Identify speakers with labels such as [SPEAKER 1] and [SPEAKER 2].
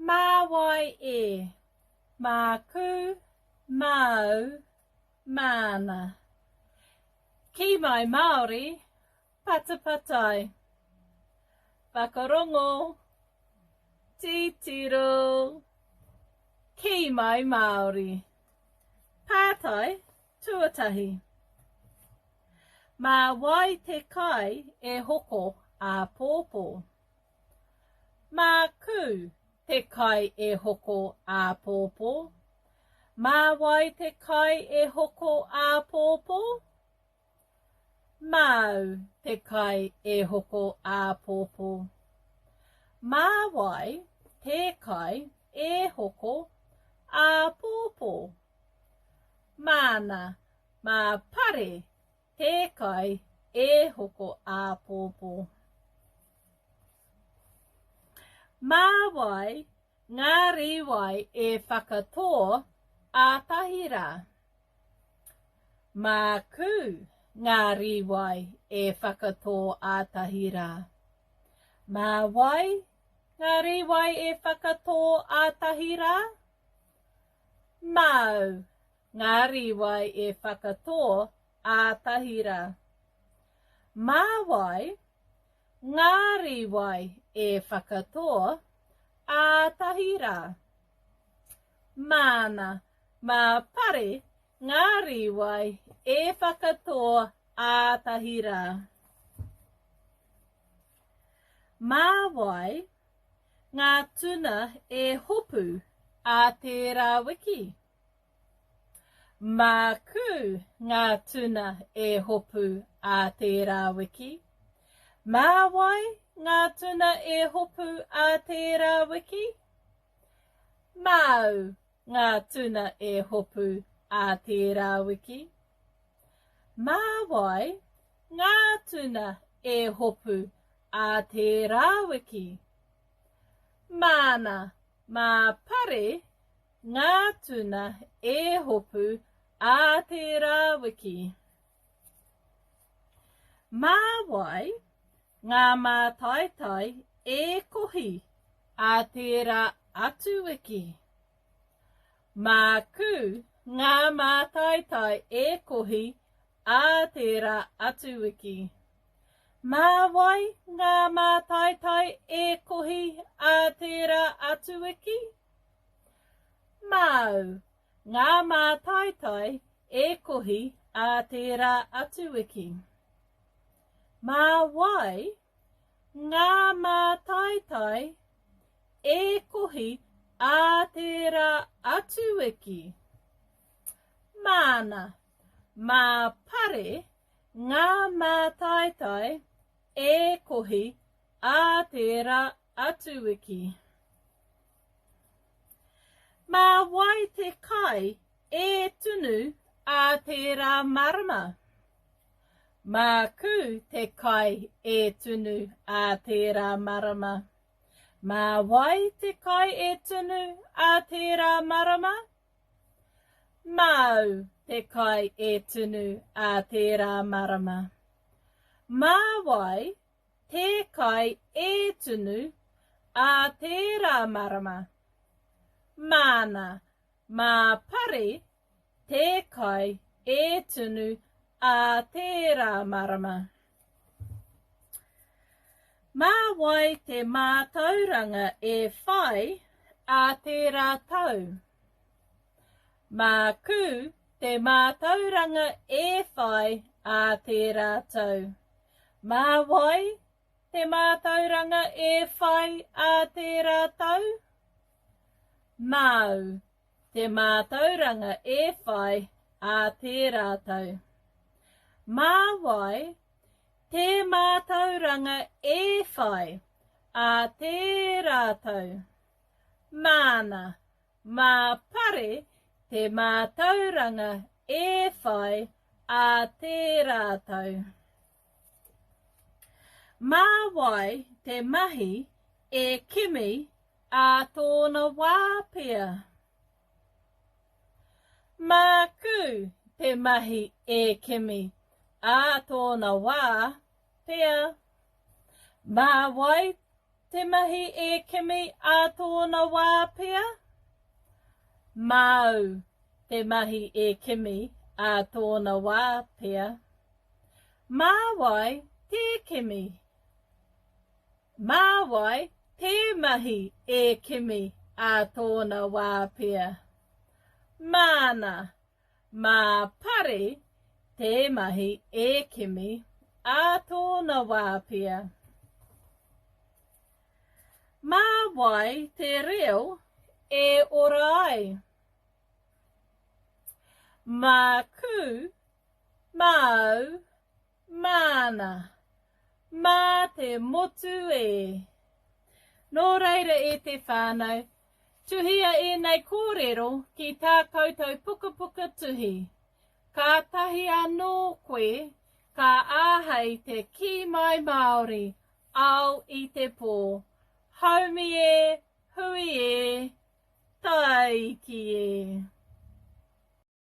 [SPEAKER 1] Mā wai e? Māku, māu, māna. Kī mai Māori, patapatai. Whakarongo, titiro, kī mai Māori. Pātai tuatahi. Mā wai te kai e hoko āpōpō? Māku te kai e hoko āpōpō. Mā wai te kai e hoko āpōpō? Māu te kai e hoko āpōpō. Mā wai te kai e hoko āpōpō? Māna, mā Pare te kai e hoko āpōpō. Mā wai ngā rīwai e whakatō ātahi rā? Māku ngā rīwai e whakatō ātahi rā. Mā wai ngā rīwai e whakatō ātahi rā? Māu ngā rīwai e whakatō ātahi rā. Mā wai ngā rīwai e whakatō ātahi rā? Māna, mā Pare ngā rīwai e whakatō ātahi rā. Mā wai ngā tuna e hopu ā tērā wiki? Māku ngā tuna e hopu ā tērā wiki. Mā wai ngā tuna e hopu ā tērā wiki? Māu ngā tuna e hopu ā tērā wiki. Mā wai ngā tuna e hopu ā tērā wiki? Māna, mā Pare ngā tuna e hopu ā tērā wiki. Mā wai ngā mātaitai e kohi ā tērā atu wiki? Māku ngā mātaitai e kohi ā tērā atu wiki. Mā wai ngā mātaitai e kohi ā tērā atu wiki? Māu ngā mātaitai e kohi ā tērā atu wiki. Mā wai ngā mātaitai e kohi ā tērā atu wiki? Māna, mā Pare ngā mātaitai e kohi ā tērā atu wiki. Mā wai te kai e tunu ā tērā marama? Māku te kai e tunu ā tērā marama. Mā wai te kai e tunu ā tērā marama? Māu te kai e tunu ā tērā marama. Mā wai te kai e tunu ā tērā marama. Māna, mā Pare te kai e tunu ā tērā marama. Mā wai te mātauranga e whai ā tērā tau? Māku te mātauranga e whai ā tērā tau. Mā wai te mātauranga e whai ā tērā tau? Māu te mātauranga e whai ā tērā tau. Mā wai te mātauranga e whai ā tērā tau? Māna, mā Pare te mātauranga e whai ā tērā tau. Mā wai te mahi e kimi ā tōna wā pea? Māku te mahi e kimi ā tōna wā pea. Mā wai te. te mahi e kimi ā tōna wā pea? Māu te mahi e kimi ā tōna wā pea. Mā wai tē kimi? Mā wai tē mahi e kimi ā tōna wā pea? Māna. Mā Pare te mahi e kimi ā tōna wā pea. Mā wai te reo e ora ai? Māku, māu, Māna. Mā te motu e. Nō reira e te whānau, tuhia ēnei kōrero ki tā koutou pukapuka tuhi. Kātahi anō koe ka āhei te kī mai Māori, ao i te pō. Haumi e, hui e, tāiki e.